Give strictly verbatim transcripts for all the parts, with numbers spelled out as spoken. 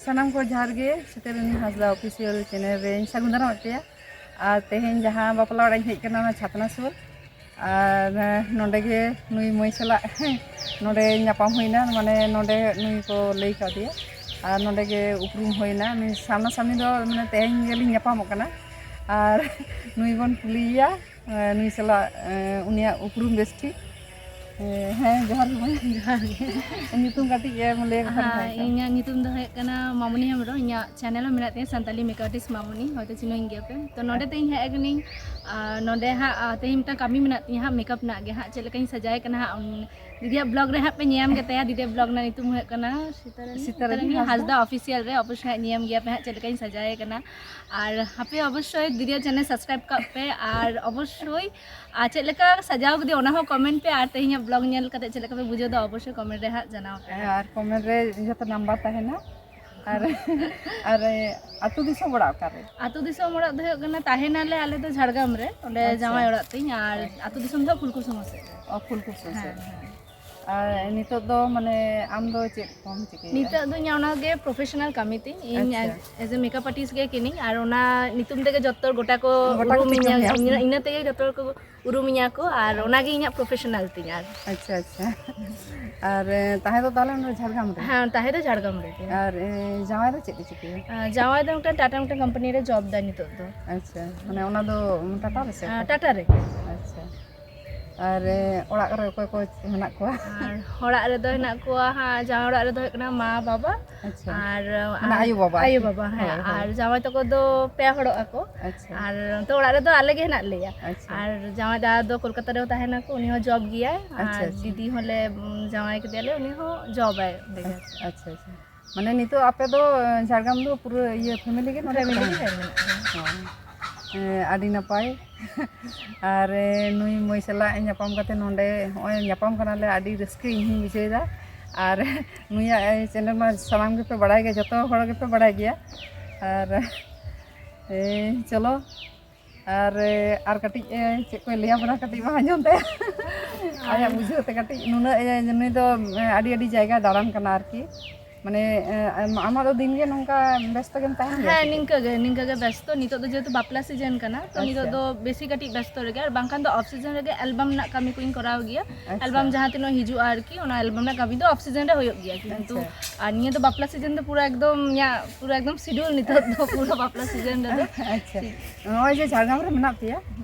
ᱥᱟᱱᱟᱢ ᱠᱚ ᱡᱚᱦᱟᱨ ᱜᱮ, ᱥᱤᱛᱟᱹᱨᱟᱱᱤ ᱦᱟᱸᱥᱫᱟ ᱚᱯᱷᱤᱥᱤᱭᱟᱞ ᱪᱮᱱᱮᱞ ᱨᱮᱧ ᱥᱟᱹᱜᱩᱱ ᱫᱟᱨᱟᱢᱮᱫ ᱯᱮᱭᱟ᱾ ᱟᱨ ᱛᱮᱦᱮᱧ ᱡᱟᱦᱟᱸ ᱵᱟᱯᱞᱟ ᱚᱲᱟᱜ ᱤᱧ ᱦᱮᱡ ᱟᱠᱟᱱᱟ, ᱚᱱᱟ ᱪᱷᱟᱛᱱᱟ ᱥᱩᱨ, ᱟᱨ ᱱᱚᱰᱮ ᱜᱮ ᱱᱩᱭ ᱢᱟᱹᱭ ᱥᱟᱞᱟᱜ ᱱᱚᱰᱮ ᱧᱟᱯᱟᱢ ᱦᱩᱭᱱᱟ, ᱢᱟᱱᱮ ᱱᱚᱰᱮ ᱱᱩᱭ ᱠᱚ ᱞᱟᱹᱭ ᱠᱟᱣᱫᱮᱭᱟ, ᱟᱨ ᱱᱚᱰᱮ ᱜᱮ ᱩᱯᱨᱩᱢ ᱦᱩᱭᱱᱟ᱾ ᱱᱩᱭ ᱥᱟᱢᱱᱟ ᱥᱟᱢᱱᱤ ᱫᱚ ᱢᱟᱱᱮ ᱛᱮᱦᱮᱧ ᱜᱮᱞᱤᱧ ᱧᱟᱯᱟᱢᱚᱜ ᱠᱟᱱᱟ, ᱟᱨ ᱱᱩᱭ ᱵᱚᱱ ᱠᱩᱞᱤᱭᱮᱭᱟ᱾ ᱱᱩᱭ ᱥᱟᱞᱟᱜ ᱩᱱᱤᱭᱟᱜ ᱩᱯᱨᱩᱢ ᱵᱮᱥ ᱴᱷᱤᱠ᱾ ᱦᱮᱸ, ᱡᱚᱦᱟᱨ ᱜᱮ ᱢᱟᱹᱭ᱾ ᱡᱚᱦᱟᱨ ᱜᱮ᱾ ᱧᱩᱛᱩᱢ ᱠᱟᱹᱴᱤᱡ ᱮᱢ ᱞᱟᱹᱭ ᱞᱮᱠᱷᱟᱱ ᱦᱮᱸ, ᱵᱷᱟᱜᱮ ᱠᱚᱜᱼᱟ᱾ ᱤᱧᱟᱹᱜ ᱧᱩᱛᱩᱢ ᱫᱚ ᱦᱩᱭᱩᱜ ᱠᱟᱱᱟ ᱢᱟᱢᱚᱱᱤ ᱦᱮᱢᱵᱨᱚᱢ᱾ ᱤᱧᱟᱹᱜ ᱪᱮᱱᱮᱞ ᱦᱚᱸ ᱢᱮᱱᱟᱜ ᱛᱤᱧᱟᱹ, ᱥᱟᱱᱛᱟᱞᱤ ᱢᱮᱠᱟᱯ ᱟᱨᱴᱤᱥᱴ ᱢᱟᱢᱚᱱᱤ, ᱦᱚᱭᱛᱳ ᱪᱤᱱᱦᱟᱹᱣᱤᱧ ᱜᱮᱭᱟᱯᱮ᱾ ᱛᱚ ᱱᱚᱰᱮ ᱛᱮ ᱤᱧ ᱦᱮᱡ ᱟᱠᱟᱱᱟᱹᱧ᱾ ᱟᱨ ᱱᱚᱰᱮ ᱦᱟᱸᱜ ᱟᱨ ᱛᱮᱦᱮᱧ ᱢᱤᱫᱴᱟᱝ ᱠᱟᱹᱢᱤ ᱢᱮᱱᱟᱜ ᱛᱤᱧᱟᱹ ᱦᱟᱸᱜ, ᱢᱮᱠᱟᱯ ᱨᱮᱱᱟᱜ ᱜᱮ ᱦᱟᱸᱜ, ᱪᱮᱫ ᱞᱮᱠᱟᱧ ᱥᱟᱡᱟᱭ ᱠᱟᱱᱟ ᱦᱟᱸᱜ, ᱩᱱ ᱫᱤᱫᱤᱭᱟᱜ ᱵᱞᱚᱜ ᱨᱮ ᱦᱟᱸᱜ ᱯᱮ ᱧᱮᱧᱟᱢ ᱜᱮ ᱛᱟᱭᱟ᱾ ᱫᱤᱫᱤᱭᱟᱜ ᱵᱞᱚᱜ ᱨᱮᱱᱟᱜ ᱧᱩᱛᱩᱢ ᱦᱩᱭᱩᱜ ᱠᱟᱱᱟ ᱥᱤᱛᱟᱨᱟᱱᱤ, ᱥᱤᱛᱟᱨᱟᱱᱤ ᱥᱤᱛᱟᱨᱟᱱᱤ ᱦᱟᱸᱥᱫᱟ᱾ ᱦᱟᱸᱥᱫᱟ ᱚᱯᱷᱤᱥᱤᱭᱟᱞ ᱨᱮ ᱚᱵᱚᱥᱥᱳᱭ ᱦᱟᱸᱜ ᱧᱮᱧᱟᱢ ᱜᱮᱭᱟ ᱯᱮ ᱦᱟᱸᱜ, ᱪᱮᱫ ᱞᱮᱠᱟᱧ ᱥᱟᱡᱟᱭ ᱠᱟᱱᱟ᱾ ᱟᱨ ᱟᱯᱮ ᱚᱵᱚᱥᱥᱳᱭ ᱫᱤᱫᱤᱭᱟᱜ ᱪᱮᱱᱮᱞ ᱥᱟᱵᱥᱠᱨᱟᱭᱤᱵ ᱠᱟᱜ ᱯᱮ, ᱟᱨ ᱚᱵᱚᱥᱥᱳᱭ ᱟᱨ ᱪᱮᱫ ᱞᱮᱠᱟ ᱥᱟᱡᱟᱣ ᱠᱟᱫᱮᱭᱟ ᱚᱱᱟ ᱦᱚᱸ ᱠᱚᱢᱮᱱᱴ ᱯᱮ, ᱟᱨ ᱛᱮᱦᱮᱧᱟᱜ ᱵᱞᱚᱜ ᱧᱮᱞ ᱠᱟᱛᱮ ᱪᱮᱫ ᱞᱮᱠᱟ ᱯᱮ ᱵᱩᱡᱷᱟᱹᱣ ᱫᱟ ᱚᱵᱚᱥᱥᱳᱭ ᱠᱚᱢᱮᱱᱴ ᱨᱮ ᱦᱟᱸᱜ ᱡᱟᱱᱟᱣ ᱯᱮ᱾ ᱦᱮᱸ, ᱟᱨ ᱠᱚᱢᱮᱱᱴ ᱨᱮ ᱡᱚᱛᱚ ᱱᱟᱢᱵᱟᱨ ᱛᱟᱦᱮᱱᱟ᱾ ᱟᱨ, ᱟᱨ ᱟᱹᱛᱩ ᱫᱤᱥᱚᱢ ᱚᱲᱟᱜ ᱚᱠᱟᱨᱮ? ᱟᱹᱛᱩ ᱫᱤᱥᱚᱢ ᱚᱲᱟᱜ ᱫᱚ ᱦᱩᱭᱩᱜ ᱠᱟᱱᱟ, ᱛᱟᱦᱮᱱᱟᱞᱮ ᱟᱞᱮ ᱫᱚ ᱡᱷᱟᱲᱜᱨᱟᱢ ᱨᱮ, ᱚᱸᱰᱮ ᱟᱪᱪᱷᱟ᱾ ᱡᱟᱶᱟᱭ ᱚᱲᱟᱜ ᱛᱤᱧ, ᱟᱨ ᱟᱪᱪᱷᱟ᱾ ᱟᱹᱛᱩ ᱫᱤᱥᱚᱢ ᱫᱚ ᱯᱷᱩᱞᱠᱩᱥᱢᱟ ᱥᱮᱫ ᱨᱮ᱾ ᱚ, ᱯᱷᱩᱞᱠᱩᱥᱢᱟ ᱥᱮᱫ᱾ ᱦᱮᱸ, ᱦᱮᱸ᱾ ᱟᱨ ᱱᱤᱛᱚᱜ ᱫᱚ ᱢᱟᱱᱮ ᱟᱢ ᱫᱚ ᱪᱮᱫ ᱠᱚᱢ ᱪᱤᱠᱟᱹᱭᱮᱫᱟ? ᱱᱤᱛᱚᱜ ᱫᱚ ᱤᱧᱟᱹᱜ ᱚᱱᱟᱜᱮ ᱯᱨᱚᱯᱷᱮᱥᱚᱱᱟᱞ ᱠᱟᱹᱢᱤ ᱛᱤᱧ᱾ ᱤᱧ ᱟᱪᱪᱷᱟ᱾ ᱮᱡ ᱮ ᱢᱮᱠᱟᱯ ᱟᱨᱴᱤᱥᱴ ᱜᱮ ᱠᱟᱹᱱᱟᱹᱧ, ᱟᱨ ᱚᱱᱟ ᱧᱩᱛᱩᱢ ᱛᱮᱜᱮ ᱡᱚᱛᱚ ᱜᱚᱴᱟ ᱠᱚ ᱜᱚᱴᱟ ᱠᱚ ᱩᱨᱩᱢᱤᱧᱟ, ᱪᱤᱱᱦᱟᱹᱯ ᱢᱮᱭᱟ᱾ ᱤᱱᱟᱹ, ᱤᱱᱟᱹ ᱛᱮᱜᱮ ᱡᱚᱛᱚ ᱦᱚᱲ ᱠᱚ ᱩᱨᱩᱢᱤᱧᱟ ᱠᱚ, ᱟᱨ ᱚᱱᱟᱜᱮ ᱤᱧᱟᱹᱜ ᱯᱨᱚᱯᱷᱮᱥᱚᱱᱟᱞ ᱛᱤᱧ᱾ ᱟᱨ ᱟᱪᱪᱷᱟ, ᱟᱪᱪᱷᱟ᱾ ᱟᱨ, ᱮ, ᱛᱟᱦᱮᱸ ᱫᱚ ᱛᱟᱦᱚᱞᱮ ᱱᱚᱰᱮ ᱡᱷᱟᱲᱜᱨᱟᱢ ᱨᱮ? ᱦᱮᱸ, ᱛᱟᱦᱮᱸ ᱫᱚ ᱡᱷᱟᱲᱜᱨᱟᱢ ᱨᱮᱜᱮ᱾ ᱟᱨ, ᱮ, ᱡᱟᱶᱟᱭ ᱫᱚ ᱪᱮᱫ ᱮ ᱪᱤᱠᱟᱹᱭᱟ? ᱟᱨ ᱡᱟᱶᱟᱭ ᱫᱚ ᱢᱤᱫᱴᱟᱝ ᱴᱟᱴᱟ ᱢᱤᱫᱴᱟᱝ ᱠᱳᱢᱯᱟᱱᱤ ᱨᱮ ᱡᱚᱵ ᱫᱟᱭ ᱱᱤᱛᱚᱜ ᱫᱚ᱾ ᱟᱪᱪᱷᱟ, ᱢᱟᱱᱮ ᱚᱱᱟ ᱫᱚ ᱴᱟᱴᱟ ᱨᱮ ᱥᱮ ᱟᱨ, ᱚᱠᱟ? ᱴᱟᱴᱟ ᱨᱮᱜᱮ᱾ ᱟᱪᱪᱷᱟ᱾ ᱟᱨ, ᱮ, ᱚᱲᱟᱜ ᱠᱚᱨᱮ ᱚᱠᱚᱭ ᱠᱚ ᱦᱮᱱᱟᱜ ᱠᱚᱣᱟ? ᱟᱨ ᱚᱲᱟᱜ ᱨᱮᱫᱚ ᱦᱮᱱᱟᱜ ᱠᱚᱣᱟ ᱦᱟᱸᱜ, ᱡᱟᱶᱟᱭ ᱚᱲᱟᱜ ᱨᱮᱫᱚ ᱦᱩᱭᱩᱜ ᱠᱟᱱᱟ ᱢᱟ, ᱵᱟᱵᱟ ᱟᱪᱪᱷᱟ᱾ ᱟᱨ, ᱢᱟᱱᱮ ᱟᱨ ᱟᱭᱳ, ᱵᱟᱵᱟ ᱟᱭᱳ, ᱟᱨᱠᱤ? ᱵᱟᱵᱟ, ᱦᱮᱸ᱾ ᱦᱳᱭ, ᱦᱳᱭ᱾ ᱟᱨ ᱡᱟᱶᱟᱭ ᱛᱟᱠᱚ ᱫᱚ ᱯᱮ ᱦᱚᱲᱚᱜ ᱟᱠᱚ᱾ ᱟᱪᱪᱷᱟ᱾ ᱟᱨ ᱱᱚᱛᱮ ᱚᱲᱟᱜ ᱨᱮᱫᱚ ᱟᱞᱮ ᱜᱮ ᱦᱮᱱᱟᱜ ᱞᱮᱭᱟ᱾ ᱟᱪᱪᱷᱟ᱾ ᱟᱨ ᱡᱟᱶᱟᱭ ᱫᱟᱫᱟ ᱫᱚ ᱠᱳᱞᱠᱟᱛᱟ ᱨᱮ ᱛᱟᱦᱮᱱᱟᱠᱚ, ᱩᱱᱤ ᱦᱚᱸ ᱡᱚᱵ ᱜᱮᱭᱟᱭ᱾ ᱟᱪᱪᱷᱟ, ᱟᱨ ᱟᱪᱪᱷᱟ᱾ ᱫᱤᱫᱤ ᱦᱚᱸᱞᱮ, ᱩᱢ, ᱡᱟᱶᱟᱭ ᱠᱮᱫᱮᱭᱟᱞᱮ, ᱩᱱᱤ ᱦᱚᱸ ᱡᱚᱵᱟᱭ ᱚᱸᱰᱮ ᱜᱮ᱾ ᱟᱪᱪᱷᱟ, ᱟᱪᱪᱷᱟ, ᱟᱪᱪᱷᱟ᱾ ᱢᱟᱱᱮ ᱱᱤᱛᱚᱜ ᱟᱯᱮ ᱫᱚ, ᱮ, ᱡᱷᱟᱲᱜᱨᱟᱢ ᱫᱚ ᱯᱩᱨᱟᱹ ᱤᱭᱟᱹ ᱯᱷᱮᱢᱤᱞᱤ ᱜᱮ ᱱᱚᱰᱮ ᱯᱮ ᱯᱷᱮᱢᱤᱞᱤ ᱜᱮ ᱛᱟᱦᱮᱱᱟ? ᱦᱮᱡ ᱢᱮᱱᱟᱜ ᱞᱮᱭᱟ᱾ ᱦᱚᱸ᱾ ᱮ, ᱟᱹᱰᱤ ᱱᱟᱯᱟᱭ᱾ ᱟᱨ, ᱮ, ᱱᱩᱭ ᱢᱟᱹᱭ ᱥᱟᱞᱟᱜ ᱧᱟᱯᱟᱢ ᱠᱟᱛᱮ ᱱᱚᱰᱮ ᱦᱚᱸᱜᱼᱚᱭ ᱧᱟᱯᱟᱢ ᱠᱟᱱᱟᱞᱮ, ᱟᱹᱰᱤ ᱨᱟᱹᱥᱠᱟᱹ ᱤᱧ ᱦᱚᱸᱧ ᱵᱩᱡᱷᱟᱹᱣᱮᱫᱟ᱾ ᱟᱨ ᱱᱩᱭᱟᱜ, ᱮ, ᱪᱮᱱᱮᱞ ᱢᱟ ᱥᱟᱱᱟᱢ ᱜᱮᱯᱮ ᱵᱟᱲᱟᱭ ᱜᱮᱭᱟ, ᱡᱚᱛᱚ ᱦᱚᱲ ᱜᱮᱯᱮ ᱵᱟᱲᱟᱭ ᱜᱮᱭᱟ᱾ ᱟᱨ, ᱮ, ᱪᱚᱞᱚ, ᱟᱨ, ᱮ, ᱟᱨ ᱠᱟᱹᱴᱤᱡ, ᱮ, ᱪᱮᱫ ᱠᱚᱭ ᱞᱟᱹᱭᱟᱵᱚᱱᱟ ᱠᱟᱹᱴᱤᱡ ᱵᱟᱝ ᱟᱸᱡᱚᱢ ᱛᱟᱭᱟ᱾ ᱟᱭᱟᱜ ᱵᱩᱡᱷᱟᱹᱣ ᱛᱮ ᱠᱟᱹᱴᱤᱡ ᱱᱩᱱᱟᱹᱜ, ᱮ, ᱱᱩᱭ ᱫᱚ, ᱮ, ᱟᱹᱰᱤ ᱟᱹᱰᱤ ᱡᱟᱭᱜᱟᱭ ᱫᱟᱬᱟᱱ ᱠᱟᱱᱟ ᱟᱨᱠᱤ᱾ ᱢᱟᱱᱮ ᱟᱢᱟᱜ ᱫᱚ ᱫᱤᱱ ᱜᱮ ᱱᱚᱝᱠᱟ ᱵᱮᱥᱛᱚ ᱜᱮᱢ ᱛᱟᱦᱮᱱ ᱜᱮᱭᱟ? ᱦᱮᱸ, ᱱᱤᱝᱠᱟᱹ ᱜᱮ, ᱱᱤᱝᱠᱟᱹ ᱜᱮ ᱵᱮᱥᱛᱚ᱾ ᱱᱤᱛᱚᱜ ᱫᱚ ᱡᱮᱦᱮᱛᱩ ᱵᱟᱯᱞᱟ ᱥᱤᱡᱮᱱ ᱠᱟᱱᱟ, ᱛᱚ ᱱᱤᱛᱚᱜ ᱫᱚ ᱵᱮᱥᱤ ᱠᱟᱹᱴᱤᱡ ᱵᱮᱥᱛᱚ ᱨᱮᱜᱮ᱾ ᱟᱨ ᱵᱟᱝᱠᱷᱟᱱ ᱫᱚ ᱚᱯᱷ ᱥᱤᱡᱮᱱ ᱨᱮᱜᱮ ᱮᱞᱵᱟᱢ ᱨᱮᱱᱟᱜ ᱠᱟᱹᱢᱤ ᱠᱚᱧ ᱠᱚᱨᱟᱣ ᱜᱮᱭᱟ᱾ ᱟᱪᱪᱷᱟ᱾ ᱮᱞᱵᱟᱢ ᱡᱟᱦᱟᱸ ᱛᱤᱱᱟᱹᱜ ᱦᱤᱡᱩᱜᱼᱟ ᱟᱨᱠᱤ, ᱚᱱᱟ ᱮᱞᱵᱟᱢ ᱨᱮᱱᱟᱜ ᱠᱟᱹᱢᱤ ᱫᱚ ᱚᱯᱷ ᱥᱤᱡᱮᱱ ᱨᱮ ᱦᱩᱭᱩᱜ ᱜᱮᱭᱟ, ᱠᱤᱱᱛᱩ ᱟᱪᱪᱷᱟ᱾ ᱟᱨ ᱱᱤᱭᱟᱹ ᱫᱚ ᱵᱟᱯᱞᱟ ᱥᱤᱡᱮᱱ ᱫᱚ ᱯᱩᱨᱟᱹ ᱮᱠᱫᱚᱢ ᱤᱧᱟᱹᱜ ᱯᱩᱨᱟᱹ ᱮᱠᱫᱚᱢ ᱥᱤᱰᱤᱭᱩᱞ ᱱᱤᱛᱚᱜ ᱫᱚ ᱯᱩᱨᱟᱹ ᱵᱟᱯᱞᱟ ᱥᱤᱡᱮᱱ ᱨᱮᱫᱚ᱾ ᱟᱪᱪᱷᱟ᱾ ᱴᱷᱤᱠ᱾ ᱱᱚᱜᱼᱚᱭ ᱡᱮ ᱡᱷᱟᱲᱜᱨᱟᱢ ᱨᱮ ᱢᱮᱱᱟᱜ ᱯᱮᱭᱟ,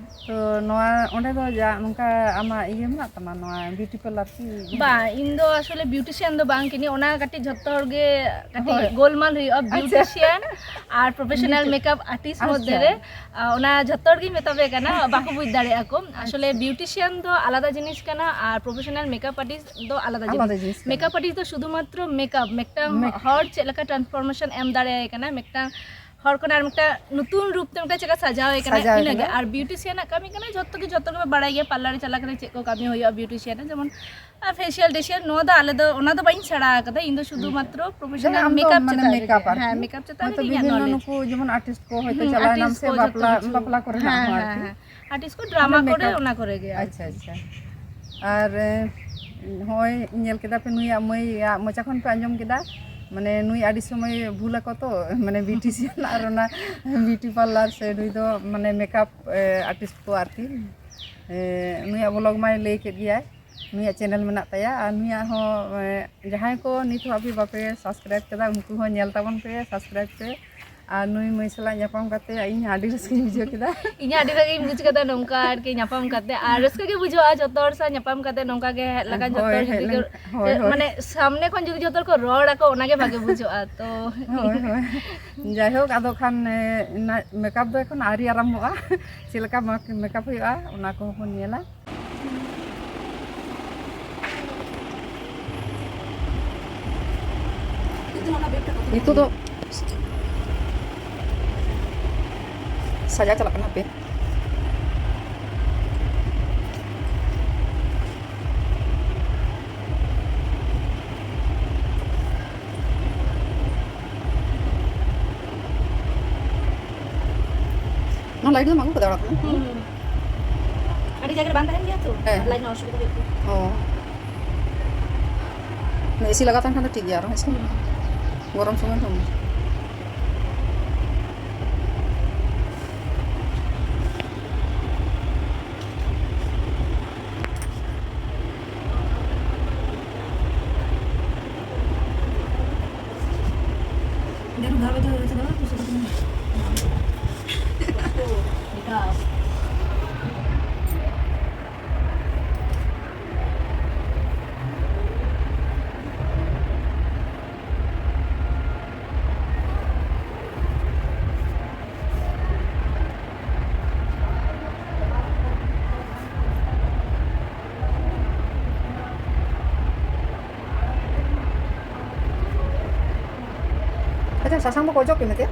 ᱛᱚ ᱱᱚᱣᱟ ᱚᱸᱰᱮ ᱫᱚ ᱡᱟ ᱱᱚᱝᱠᱟ ᱟᱢᱟᱜ ᱤᱭᱟᱹ ᱢᱮᱱᱟᱜ ᱛᱟᱢᱟ, ᱱᱚᱣᱟ ᱵᱤᱭᱩᱴᱤ ᱯᱟᱨᱞᱟᱨ ᱠᱤ? ᱵᱟᱝ, ᱤᱧ ᱫᱚ ᱟᱥᱚᱞᱮ ᱵᱤᱭᱩᱴᱤᱥᱤᱭᱟᱱ ᱫᱚ ᱵᱟᱝ ᱠᱟᱹᱱᱟᱹᱧ, ᱚᱱᱟ ᱠᱟᱹᱴᱤᱡ ᱡᱷᱚᱛᱚ ᱦᱚᱲ ᱜᱮ ᱠᱟᱹᱴᱤᱡ ᱦᱳᱭ᱾ ᱜᱳᱞᱢᱟᱞ ᱦᱩᱭᱩᱜᱼᱟ᱾ ᱟᱪᱪᱷᱟ᱾ ᱵᱤᱭᱩᱴᱤᱥᱤᱭᱟᱱ ᱟᱨ ᱯᱨᱚᱯᱷᱮᱥᱚᱱᱟᱞ ᱱᱤᱛᱚᱜ ᱢᱮᱠᱟᱯ ᱟᱨᱴᱤᱥᱴ ᱟᱪᱪᱷᱟ᱾ ᱢᱚᱫᱽᱫᱷᱮ ᱨᱮ, ᱟᱨ ᱚᱱᱟ ᱡᱷᱚᱛᱚ ᱦᱚᱲ ᱜᱤᱧ ᱢᱮᱛᱟ ᱯᱮ ᱠᱟᱱᱟ, ᱵᱟᱠᱚ ᱵᱩᱡᱽ ᱫᱟᱲᱮᱭᱟᱜᱼᱟ ᱠᱚ᱾ ᱟᱥᱚᱞᱮ ᱟᱪᱪᱷᱟ᱾ ᱵᱤᱭᱩᱴᱤᱥᱤᱭᱟᱱ ᱫᱚ ᱟᱞᱟᱫᱟ ᱡᱤᱱᱤᱥ ᱠᱟᱱᱟ ᱟᱨ ᱯᱨᱚᱯᱷᱮᱥᱚᱱᱟᱞ ᱢᱮᱠᱟᱯ ᱟᱨᱴᱤᱥᱴ ᱫᱚ ᱟᱞᱟᱫᱟ ᱟᱞᱟᱫᱟ ᱡᱤᱱᱤᱥ᱾ ᱡᱤᱱᱤᱥ ᱠᱟᱱᱟ᱾ ᱢᱮᱠᱟᱯ ᱟᱨᱴᱤᱥᱴ ᱫᱚ ᱥᱩᱫᱷᱩᱢᱟᱛᱨᱚ ᱢᱮᱠᱟᱯ, ᱢᱤᱫᱴᱟᱝ ᱢᱮᱠ- ᱦᱚᱲ ᱪᱮᱫ ᱞᱮᱠᱟ ᱴᱨᱟᱱᱥᱯᱷᱚᱨᱢᱮᱥᱚᱱ ᱮᱢ ᱫᱟᱲᱮᱭᱟᱭ ᱠᱟᱱᱟ, ᱢᱤᱫᱴᱟᱝ ᱦᱚᱲ ᱠᱷᱚᱱᱟᱜ ᱟᱨ ᱢᱤᱫᱴᱟᱝ ᱱᱩᱛᱩᱱ ᱨᱩᱯ ᱛᱮ ᱢᱤᱫᱴᱟᱝ ᱪᱮᱫ ᱞᱮᱠᱟ ᱥᱟᱡᱟᱣ ᱮ ᱠᱟᱱᱟ, ᱥᱟᱡᱟᱣ ᱮ ᱤᱱᱟᱹᱜᱮ᱾ ᱠᱟᱱᱟ᱾ ᱟᱨ ᱵᱤᱭᱩᱴᱤᱥᱤᱭᱟᱱᱟᱜ ᱠᱟᱹᱢᱤ ᱠᱟᱱᱟ, ᱡᱷᱚᱛᱚ ᱜᱮ, ᱡᱷᱚᱛᱚ ᱜᱮᱯᱮ ᱵᱟᱲᱟᱭ ᱜᱮᱭᱟ, ᱯᱟᱨᱞᱟᱨ ᱨᱮ ᱪᱟᱞᱟᱣ ᱠᱟᱛᱮ ᱪᱮᱫ ᱠᱚ ᱠᱟᱹᱢᱤ ᱦᱩᱭᱩᱜᱼᱟ ᱵᱤᱭᱩᱴᱤᱥᱤᱭᱟᱱ ᱨᱮ, ᱡᱮᱢᱚᱱ ᱯᱷᱮᱥᱤᱭᱟᱞ ᱴᱮᱥᱤᱭᱟᱞ, ᱱᱚᱣᱟ ᱫᱚ ᱟᱞᱮ ᱫᱚ, ᱚᱱᱟ ᱫᱚ ᱵᱟᱹᱧ ᱥᱮᱬᱟ ᱟᱠᱟᱫᱟ ᱤᱧ ᱫᱚ, ᱥᱩᱫᱷᱩ ᱟᱪᱪᱷᱟ᱾ ᱢᱟᱛᱨᱚ ᱡᱟᱦᱟᱸ ᱯᱨᱚᱯᱷᱮᱥᱚᱱᱟᱞ ᱟᱢ ᱫᱚ ᱢᱮᱠᱟᱯ ᱢᱟᱱᱮ ᱪᱮᱛᱟᱱ ᱨᱮᱜᱮ᱾ ᱢᱮᱠᱟᱯ ᱟᱨᱠᱤ᱾ ᱦᱮᱸ, ᱢᱮᱠᱟᱯ ᱪᱮᱛᱟᱱ ᱦᱚᱭᱛᱳ ᱨᱮᱜᱮ ᱤᱧᱟᱹᱜ ᱵᱤᱵᱷᱤᱱᱱᱚ ᱱᱚᱞᱮᱡᱽ᱾ ᱱᱩᱠᱩ ᱡᱮᱢᱚᱱ ᱟᱨᱴᱤᱥᱴ ᱠᱚ ᱦᱚᱭᱛᱳ ᱦᱩᱸ, ᱪᱟᱞᱟᱣ ᱟᱨᱴᱤᱥᱴ ᱮᱱᱟᱢ ᱥᱮ ᱠᱚ ᱡᱚᱛᱚ ᱵᱟᱯᱞᱟ, ᱠᱤᱪᱷᱩ᱾ ᱵᱟᱯᱞᱟ ᱠᱚᱨᱮᱱᱟᱜ ᱦᱮᱸ, ᱦᱚᱸ ᱦᱮᱸ, ᱟᱨᱠᱤ᱾ ᱦᱮᱸ᱾ ᱟᱨᱴᱤᱥᱴ ᱠᱚ ᱢᱟᱱᱮ ᱰᱨᱟᱢᱟ ᱠᱚᱨᱮ, ᱢᱮᱠᱟᱯ᱾ ᱚᱱᱟ ᱠᱚᱨᱮ ᱜᱮ ᱟᱨᱠᱤ᱾ ᱟᱪᱪᱷᱟ, ᱟᱪᱪᱷᱟ᱾ ᱟᱨ, ᱮ, ᱱᱚᱜᱼᱚᱭ ᱧᱮᱞ ᱠᱮᱫᱟ ᱯᱮ ᱱᱩᱭᱟᱜ ᱢᱟᱹᱭᱟᱜ ᱢᱚᱪᱟ ᱠᱷᱚᱱ ᱯᱮ ᱟᱸᱡᱚᱢ ᱠᱮᱫᱟ, ᱢᱟᱱᱮ ᱱᱩᱭ ᱟᱹᱰᱤ ᱥᱚᱢᱚᱭ ᱵᱷᱩᱞ ᱟᱠᱚ ᱛᱚ, ᱢᱟᱱᱮ ᱵᱤᱭᱩᱴᱤᱥᱤᱭᱟᱱ ᱟᱨ ᱚᱱᱟ ᱵᱤᱭᱩᱴᱤ ᱯᱟᱨᱞᱟᱨ ᱥᱮ ᱱᱩᱭ ᱫᱚ ᱢᱟᱱᱮ ᱢᱮᱠᱟᱯ, ᱮ, ᱟᱨᱴᱤᱥᱴ ᱠᱚ ᱟᱨᱠᱤ᱾ ᱮ, ᱱᱩᱭᱟᱜ ᱵᱞᱚᱜ ᱢᱟᱭ ᱞᱟᱹᱭ ᱠᱮᱫ ᱜᱮᱭᱟᱭ, ᱱᱩᱭᱟᱜ ᱪᱮᱱᱮᱞ ᱢᱮᱱᱟᱜ ᱛᱟᱭᱟ᱾ ᱟᱨ ᱱᱩᱭᱟᱜ ᱦᱚᱸ, ᱮ, ᱡᱟᱦᱟᱸᱭ ᱠᱚ ᱱᱤᱛ ᱦᱚᱸ ᱟᱯᱮ ᱵᱟᱯᱮ ᱥᱟᱵᱥᱠᱨᱟᱭᱤᱵ ᱠᱟᱫᱟ, ᱩᱱᱠᱩ ᱦᱚᱸ ᱧᱮᱞ ᱛᱟᱵᱚᱱ ᱯᱮ, ᱥᱟᱵᱥᱠᱨᱟᱭᱤᱵ ᱯᱮ᱾ ᱟᱨ ᱱᱩᱭ ᱢᱟᱹᱭ ᱥᱟᱞᱟᱜ ᱧᱟᱯᱟᱢ ᱠᱟᱛᱮ ᱤᱧ ᱟᱹᱰᱤ ᱨᱟᱹᱥᱠᱟᱹᱧ ᱵᱩᱡᱷᱟᱹᱣ ᱠᱮᱫᱟ᱾ ᱤᱧ ᱟᱹᱰᱤ ᱵᱷᱟᱜᱮᱧ ᱵᱩᱡᱽ ᱠᱟᱫᱟ ᱱᱚᱝᱠᱟ ᱟᱨᱠᱤ ᱧᱟᱯᱟᱢ ᱠᱟᱛᱮ, ᱟᱨ ᱨᱟᱹᱥᱠᱟᱹ ᱜᱮ ᱵᱩᱡᱷᱟᱹᱜᱼᱟ ᱡᱚᱛᱚ ᱦᱚᱲ ᱥᱟᱶ ᱧᱟᱯᱟᱢ ᱠᱟᱛᱮ, ᱱᱚᱝᱠᱟ ᱜᱮ ᱦᱮᱡ ᱞᱮᱠᱷᱟᱱ ᱡᱚᱛᱚ ᱦᱳᱭ, ᱦᱚᱲ ᱦᱮᱡ ᱡᱩᱫᱤ ᱠᱚ, ᱞᱮᱱ-, ᱦᱳᱭ, ᱦᱳᱭ᱾ ᱢᱟᱱᱮ ᱥᱟᱢᱱᱮ ᱠᱷᱚᱱ ᱡᱩᱫᱤ ᱡᱚᱛᱚ ᱦᱚᱲ ᱠᱚ ᱨᱚᱲ ᱟᱠᱚ, ᱚᱱᱟ ᱜᱮ ᱵᱷᱟᱜᱮ ᱵᱩᱡᱷᱟᱹᱜᱼᱟ᱾ ᱛᱚ ᱦᱳᱭ, ᱦᱳᱭ᱾ ᱡᱟᱭᱦᱳᱠ, ᱟᱫᱚ ᱠᱷᱟᱱ, ᱮ, ᱱᱟ-, ᱢᱮᱠᱟᱯ ᱫᱚ ᱮᱠᱷᱚᱱ ᱟᱹᱣᱨᱤ ᱟᱨᱟᱢᱵᱷᱚᱜᱼᱟ᱾ ᱪᱮᱫ ᱞᱮᱠᱟ ᱢᱟᱠ-, ᱢᱮᱠᱟᱯ ᱦᱩᱭᱩᱜᱼᱟ, ᱚᱱᱟ ᱠᱚᱦᱚᱸ ᱵᱚᱱ ᱧᱮᱞᱟ᱾ ᱱᱤᱛᱚᱜ ᱫᱚ ᱥᱟᱡᱟᱣ ᱪᱟᱞᱟᱜ ᱠᱟᱱᱟ, ᱦᱟᱯᱮ᱾ ᱚᱱᱟ ᱞᱟᱭᱤᱴ ᱫᱚᱢ ᱟᱹᱜᱩ ᱠᱟᱫᱟ ᱚᱲᱟᱜ ᱠᱷᱚᱱ? ᱦᱩᱸ, ᱦᱩᱸ᱾ ᱟᱹᱰᱤ ᱡᱟᱭᱜᱟ ᱨᱮ ᱵᱟᱝ ᱛᱟᱦᱮᱱ ᱜᱮᱭᱟ ᱛᱚ, ᱦᱮᱸ᱾ ᱞᱟᱭᱤᱴ ᱨᱮᱱᱟᱜ ᱚᱥᱩᱵᱤᱫᱷᱟ ᱦᱩᱭᱩᱜ ᱜᱮᱭᱟ᱾ ᱚ᱾ ᱚᱱᱟ ᱮᱥᱤ ᱞᱟᱜᱟᱣ ᱛᱟᱦᱮᱱ ᱠᱷᱟᱱ ᱫᱚ ᱴᱷᱤᱠ ᱜᱮᱭᱟ ᱟᱨᱦᱚᱸ, ᱦᱮᱸ ᱥᱮ? ᱦᱩᱸ᱾ ᱜᱚᱨᱚᱢ ᱥᱚᱢᱚᱭ ᱫᱚ᱾ ᱟᱪᱪᱷᱟ, ᱥᱟᱥᱟᱝ ᱵᱟᱠᱚ ᱚᱡᱚᱜ ᱠᱮ ᱢᱮᱛᱮ?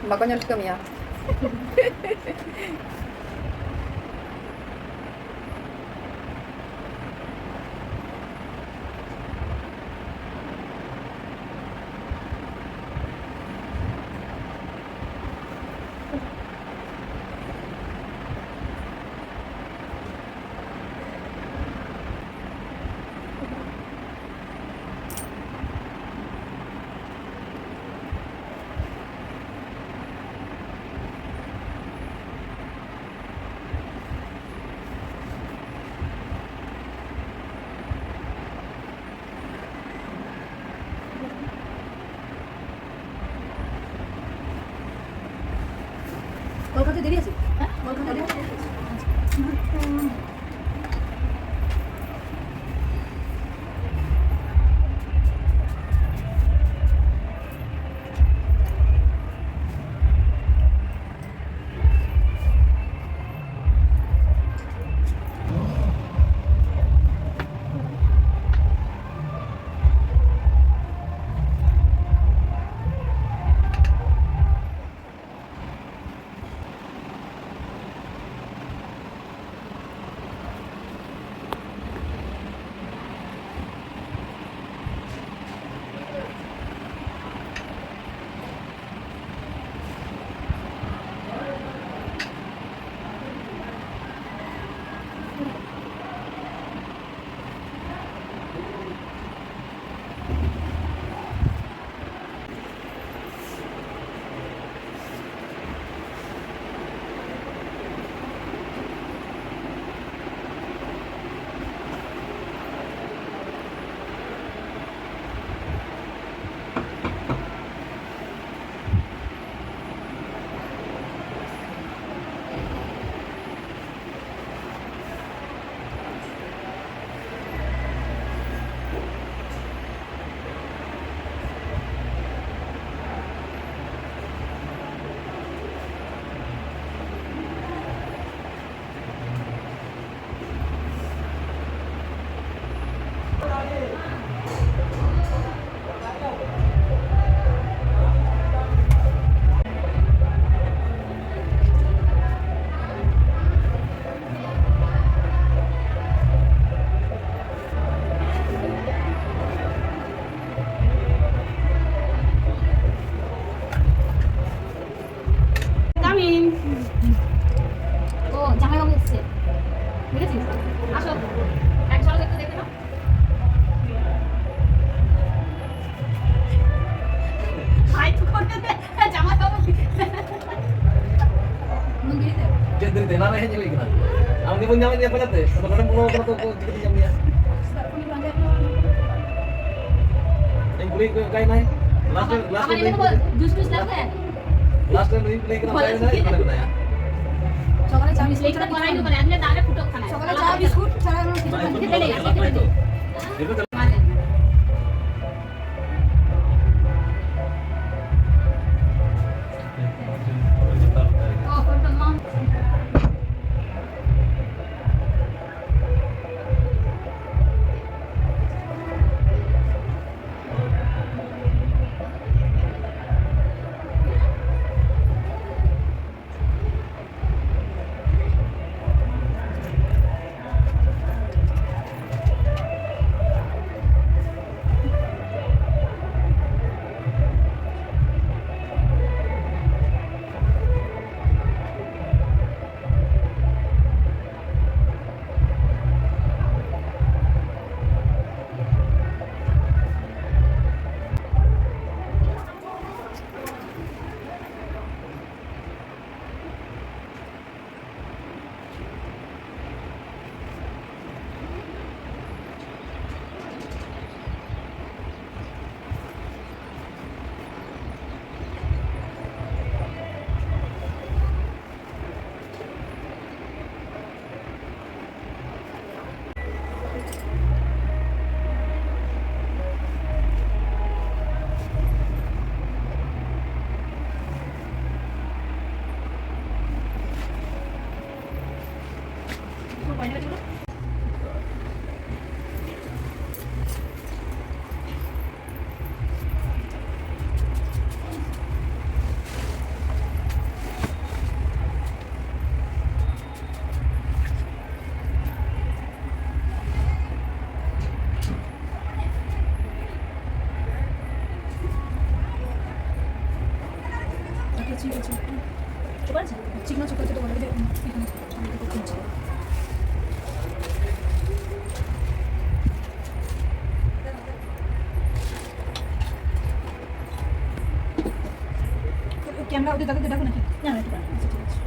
ᱵᱟᱠᱚ ᱧᱮᱞ ᱴᱷᱤᱠᱟᱹ ᱢᱮᱭᱟ᱾ কলকাতা দেরি আছে? হ্যাঁ, কলকাতা দেরি আছে। Come in. ও, জামাইবাবু এসছে। দেখেছিস? আসো। একসঙ্গে একটু দেখে নাও। হাই তো করে দে। জামাইবাবু। ᱪᱮᱫ ᱫᱤᱱ ᱛᱮ? ᱮᱱᱟᱱ ᱨᱮ ᱦᱮᱡ ᱦᱩᱭ ᱠᱟᱱᱟ᱾ ᱟᱢ ᱜᱮ ᱵᱟᱹᱧ ᱧᱟᱢᱮᱫ ᱢᱮᱭᱟ ᱯᱟᱸᱡᱟᱛᱮ᱾ ᱟᱫᱚ ᱱᱚᱰᱮᱢ ᱵᱚᱞᱚ ᱟᱠᱟᱱᱟ ᱛᱚ, ᱚᱠᱚᱭ ᱪᱤᱠᱟᱹᱛᱮᱧ ᱧᱟᱢ ᱢᱮᱭᱟ? ᱤᱧ ᱠᱩᱞᱤᱭᱮᱫ ᱠᱚᱣᱟ, ᱚᱠᱟᱭᱮᱱᱟᱭ? ᱞᱟᱥᱴ ᱨᱮ, ᱞᱟᱥᱴ ᱨᱮ ᱡᱩᱥ ᱴᱩᱥ ᱞᱟᱜᱟᱣ ᱦᱮᱸ? ᱞᱟᱥᱴ ᱨᱮ ᱱᱩᱭ ᱯᱞᱮ ᱠᱟᱱᱟ, ᱚᱠᱟᱨᱮ ᱢᱮᱱᱟᱭᱟ? ᱚᱠᱟᱨᱮ ᱢᱮᱱᱟᱭᱟ? ᱥᱚᱠᱟᱞᱮ ᱪᱟ ᱵᱤᱥᱠᱩᱴ ᱪᱷᱟᱲᱟ ᱟᱨ ᱪᱮᱫ ᱦᱚᱸ ᱵᱟᱝ ᱠᱷᱮᱛᱮ ᱞᱟᱹᱭᱟ, ᱥᱮ ᱠᱷᱮᱛᱮ ᱞᱟᱹᱭᱟ᱾ আচ্ছা, ঠিক আছে। চোখ আছে? ঠিক না, চোখ আছে তো বলে দে। ক্যামেরা ওদের দাদাকে ডাকো নাকি? না, না, একটু দাঁড়াও। আচ্ছা, ঠিক আছে।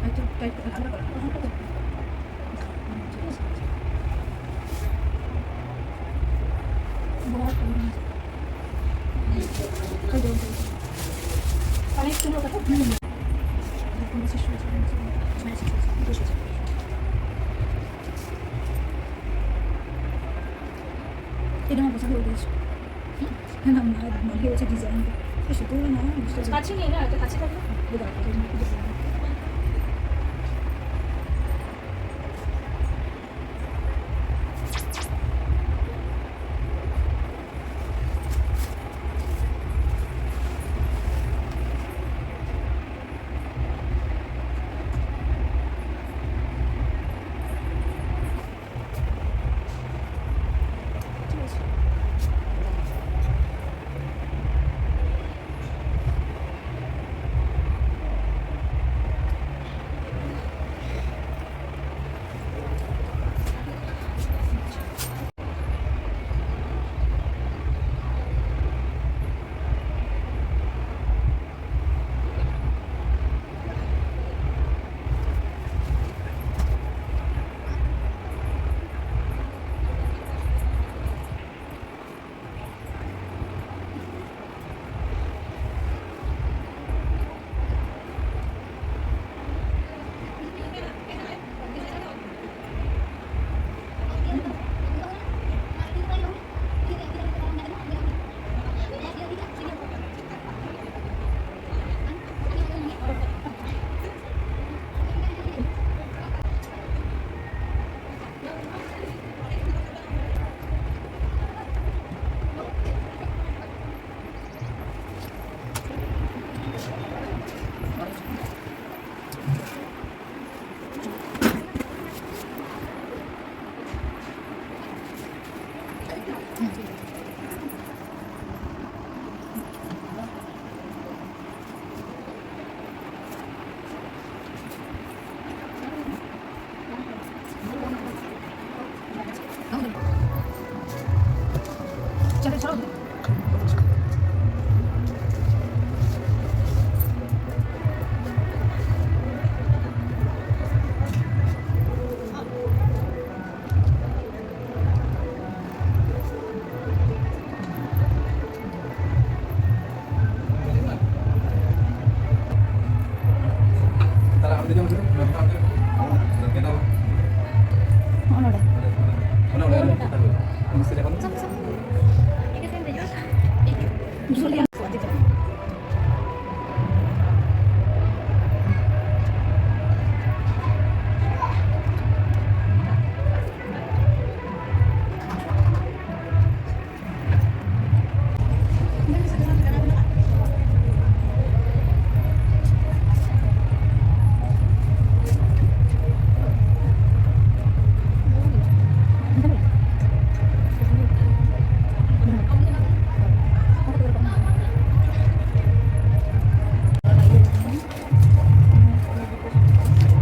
একটু টাইট করে, আলাদা করো। ঠিক আছে। বড় করে। এই যে, এই যে। অনেক সুন্দর কথা। হুম। এটা আমার পছন্দ হয়ে গেছে। না, না, মা, মনে হচ্ছে ডিজাইনটা। এই সুতোগুলো না, বুঝতে পারছি। কাছে নিয়ে না, একটা কাছে থাকলে। এই দেখো, এই দেখো।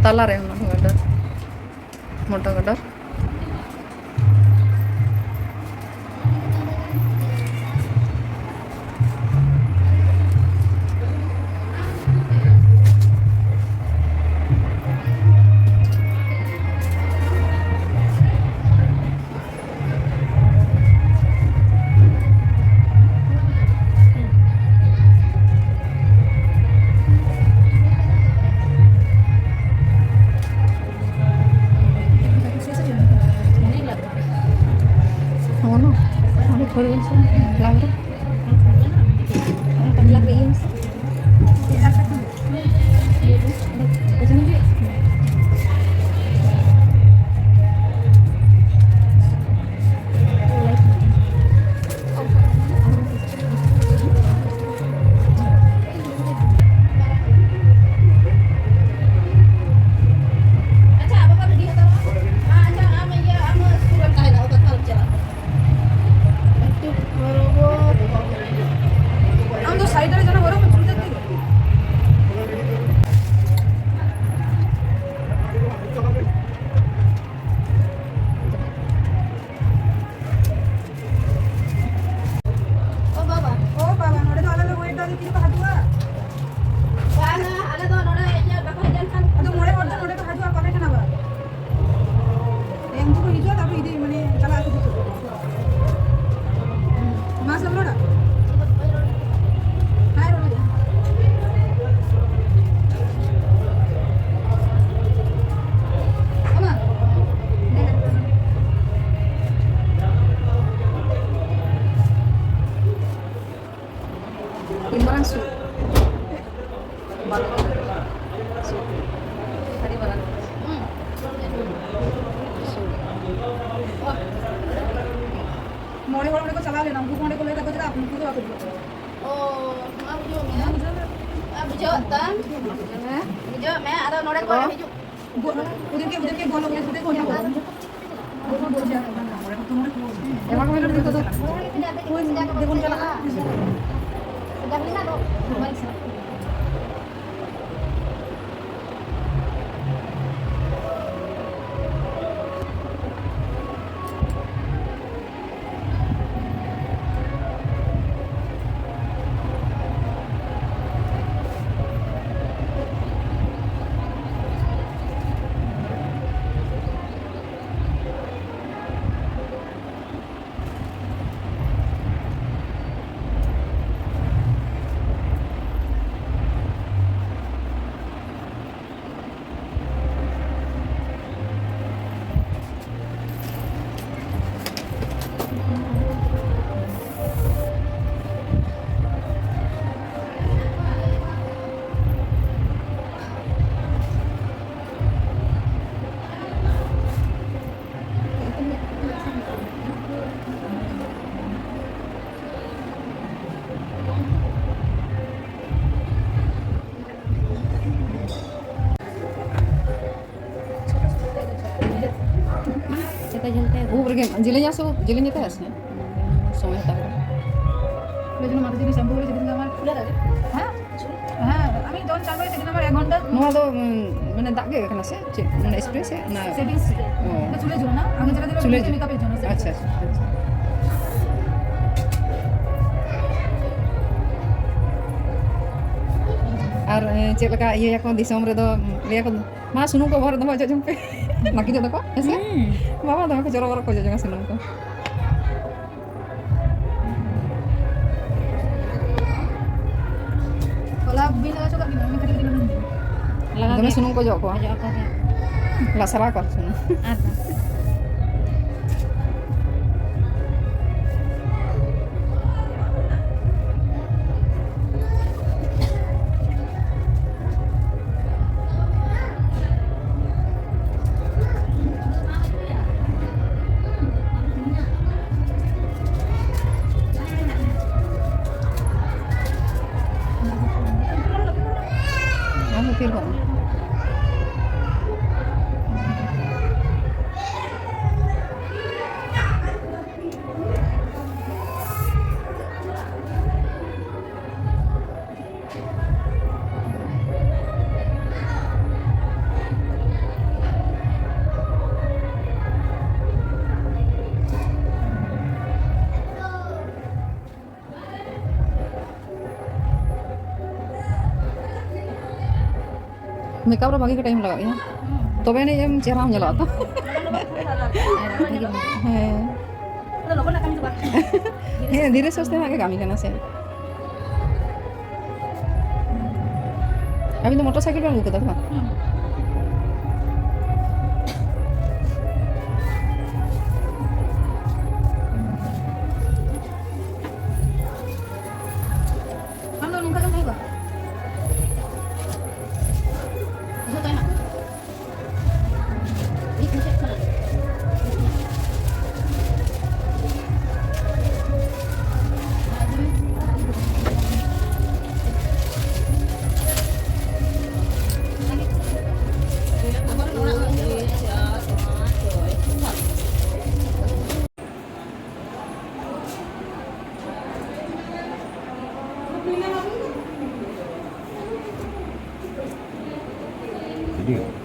ᱛᱟᱞᱟᱨᱮ ᱚᱱᱟ ᱦᱚᱸ ᱜᱟᱰᱟᱨ, ᱢᱚᱴᱟ ᱜᱟᱰᱟᱨ᱾ ᱟᱢ ᱫᱚ side ᱨᱮ ᱡᱮᱱᱚ ᱦᱚᱨᱚᱜ ᱢᱮ, ᱪᱩᱲᱤᱫᱟᱨ ᱛᱮᱜᱮ᱾ ᱚ ᱵᱟᱵᱟ, ᱚ ᱵᱟᱵᱟ, ᱱᱚᱰᱮ ᱫᱚ ᱟᱞᱮ ᱞᱮ wait ᱫᱟ, ᱛᱤᱨᱮ ᱠᱚ ᱦᱤᱡᱩᱜᱼᱟ? ᱵᱟᱝᱟ, ᱟᱞᱮ ᱫᱚ ᱱᱚᱰᱮ ᱤᱭᱟᱹ ᱵᱟᱠᱚ ᱦᱮᱡ ᱞᱮᱱᱠᱷᱟᱱ ᱟᱫᱚ ᱢᱚᱬᱮ ᱦᱚᱲ ᱫᱚ ᱱᱚᱰᱮ ᱠᱚ ᱦᱤᱡᱩᱜᱼᱟ, ᱠᱚᱞᱮᱡᱽ ᱠᱷᱚᱱ ᱟᱵᱟᱨ᱾ ᱩᱱᱠᱩ ᱠᱚ ᱦᱤᱡᱩᱜᱼᱟ, ᱛᱟᱨᱯᱚᱨ ᱤᱫᱤ, ᱢᱟᱱᱮ, ᱪᱟᱞᱟᱜ ᱟᱠᱚ ᱡᱚᱛᱚ᱾ ᱢᱟ ᱥᱮᱢ ᱨᱚᱲᱟ? ᱦᱮᱸ, ᱨᱚᱲ ᱦᱩᱭᱩᱜᱼᱟ᱾ ᱚᱱᱟ? ᱛᱤᱱ ᱢᱟᱨᱟᱝ ᱥᱩᱫ? ᱵᱟᱨᱚ ᱴᱟᱠᱟ᱾ ᱥᱩᱫ᱾ ᱟᱹᱰᱤ ᱢᱟᱨᱟᱝ᱾ ᱥᱩᱫ᱾ ᱢᱚᱬᱮ ᱦᱚᱲ ᱚᱸᱰᱮ ᱠᱚ ᱪᱟᱞᱟᱣ ᱞᱮᱱᱟ, ᱩᱱᱠᱩ ᱠᱚ ᱚᱸᱰᱮ ᱠᱚ ᱞᱟᱹᱭ ᱫᱟᱠᱚ ᱪᱮᱫᱟᱜ ᱩᱱᱠᱩ ᱜᱮ ᱵᱟᱠᱚ ᱦᱤᱡᱩᱜ ᱠᱟᱱᱟ? ᱚ, ᱢᱟ ᱵᱩᱡᱷᱟᱹᱣ ᱢᱮ᱾ ᱵᱩᱡᱷᱟᱹᱣ ᱢᱮ᱾ ᱟᱨ ᱵᱩᱡᱷᱟᱹᱣ ᱛᱟᱢ᱾ ᱦᱮᱸ? ᱵᱩᱡᱷᱟᱣ ᱢᱮ, ᱟᱫᱚ ᱱᱚᱰᱮ ᱠᱚ ᱦᱤᱡᱩᱜ᱾ ᱜᱚ-, ᱩᱱᱤ ᱜᱮ, ᱩᱱᱤ ᱜᱮ ᱜᱚᱞᱚ ᱜᱮ, ᱩᱱᱤ ᱜᱮ ᱜᱚᱞᱚ ᱜᱮ᱾ ᱮᱢᱟ ᱠᱚ ᱢᱮ ᱱᱚᱰᱮ ᱫᱚ᱾ ᱦᱳᱭ, ᱫᱮᱵᱚᱱ ᱪᱟᱞᱟᱜᱼᱟ᱾ ᱥᱮᱫᱟ ᱦᱩᱭᱱᱟ ᱫᱚ᱾ ᱵᱟᱝ ᱥᱮ᱾ ᱩᱵ ᱨᱮᱜᱮ ᱡᱮᱞᱮᱧᱟ ᱥᱮ ᱩᱵ ᱡᱮᱞᱮᱧ ᱜᱮ ᱛᱟᱦᱮᱸ ᱥᱮ? ᱥᱚᱢᱚᱭ ᱦᱟᱛᱟᱣ ᱠᱟᱛᱮ᱾ ওই জন্য মাথা যদি শ্যাম্পু করে সেদিন আমার খুলে থাকে। হ্যাঁ? হ্যাঁ, আমি যখন চান করি সেদিন আমার এক ঘন্টা। ᱱᱚᱣᱟ ᱫᱚ ᱩᱸ, ᱢᱟᱱᱮ ᱫᱟᱜ ᱜᱮ ᱠᱟᱱᱟ ᱥᱮ ᱪᱮᱫ? ᱢᱟᱱᱮ ᱥᱯᱨᱮ ᱥᱮ ᱚᱱᱟ? Setting spray. ᱚ᱾ এটা চুলের জন্য না? আগে যেটা দিলাম চুলের জন্য? মেকআপের জন্য। আচ্ছা, আচ্ছা, আচ্ছা। ᱟᱨ ᱮᱸ, ᱪᱮᱫ ᱞᱮᱠᱟ ᱤᱭᱟᱹᱭᱟᱠᱚ ᱫᱤᱥᱚᱢ ᱨᱮᱫᱚ, ᱞᱟᱹᱭᱟᱠᱚ, "ᱢᱟ ᱥᱩᱱᱩᱢ ᱠᱚ ᱵᱚᱦᱚᱜ ᱨᱮ ᱫᱚᱢᱮ ᱚᱡᱚᱜ ᱡᱚᱝ ᱯᱮ᱾" ᱱᱟᱹᱠᱤᱡᱚᱜ ᱫᱚᱠᱚ, ᱦᱮᱸ ᱥᱮ? ᱦᱩᱸ᱾ ᱵᱟᱵᱟ ᱫᱚᱢᱮ ᱠᱚ ᱡᱚᱨᱚ ᱵᱚᱨᱚ ᱠᱚ ᱚᱡᱚᱜ ᱡᱚᱝᱟ ᱥᱩᱱᱩᱢ ᱠᱚ᱾ ᱦᱚᱞᱟ ᱵᱟᱹᱧ ᱞᱟᱜᱟᱣ ᱦᱚᱪᱚ ᱠᱟᱜ ᱠᱤᱱᱟ, ᱩᱱᱤ ᱠᱷᱟᱹᱞᱤ ᱠᱟᱹᱴᱤᱡ ᱞᱟᱹᱜᱤᱫ᱾ ᱞᱟᱜᱟᱣ ᱫᱚᱢᱮ ᱜᱮ᱾ ᱥᱩᱱᱩᱢ ᱠᱚ ᱚᱡᱚᱜ ᱠᱚᱣᱟ᱾ ᱚᱡᱚᱜ ᱟᱠᱚ ᱜᱮ᱾ ᱞᱟᱥᱨᱟ ᱠᱚᱣᱟ ᱥᱩᱱᱩᱢ᱾ ᱟᱨ ᱵᱟᱝ᱾ ᱟᱨᱦᱚᱸ ᱛᱷᱤᱨ ᱠᱚᱜ ᱢᱮ᱾ ᱢᱮᱠᱟᱯ ᱨᱮ ᱵᱷᱟᱜᱮ ᱜᱮ ᱴᱟᱭᱤᱢ ᱞᱟᱜᱟᱜ ᱜᱮᱭᱟ, ᱛᱚᱵᱮ ᱟᱹᱱᱤᱡ ᱮᱢ ᱪᱮᱦᱨᱟᱢ ᱧᱮᱞᱚᱜᱼᱟ ᱛᱚ᱾ ᱦᱮᱸ᱾ ᱟᱫᱚ ᱞᱚᱜᱚᱱ ᱨᱮᱱᱟᱜ ᱠᱟᱹᱢᱤ ᱫᱚ ᱵᱟᱝ᱾ ᱦᱮᱸ, ᱫᱷᱤᱨᱮ ᱥᱩᱥᱛᱮ ᱨᱮᱱᱟᱜ ᱜᱮ ᱠᱟᱹᱢᱤ ᱠᱟᱱᱟ ᱥᱮ᱾ ᱟᱹᱵᱤᱱ ᱫᱚ ᱢᱚᱴᱚᱨ ᱥᱟᱭᱠᱮᱞ ᱵᱮᱱ ᱟᱹᱜᱩ ᱠᱟᱫᱟ ᱛᱚ? ᱦᱩᱸ᱾ ᱟᱢ ᱫᱚ ᱱᱚᱝᱠᱟ ᱜᱮᱢ ᱛᱟᱦᱮᱸ ᱠᱚᱜᱼᱟ? ᱡᱷᱚᱛᱚ ᱦᱮᱱᱟᱜ ᱠᱚᱣᱟ᱾ ᱢᱤᱫ ᱢᱩᱪᱟᱹᱫ ᱠᱷᱚᱱᱟᱜ᱾ ᱦᱩᱭᱩᱜᱼᱟ᱾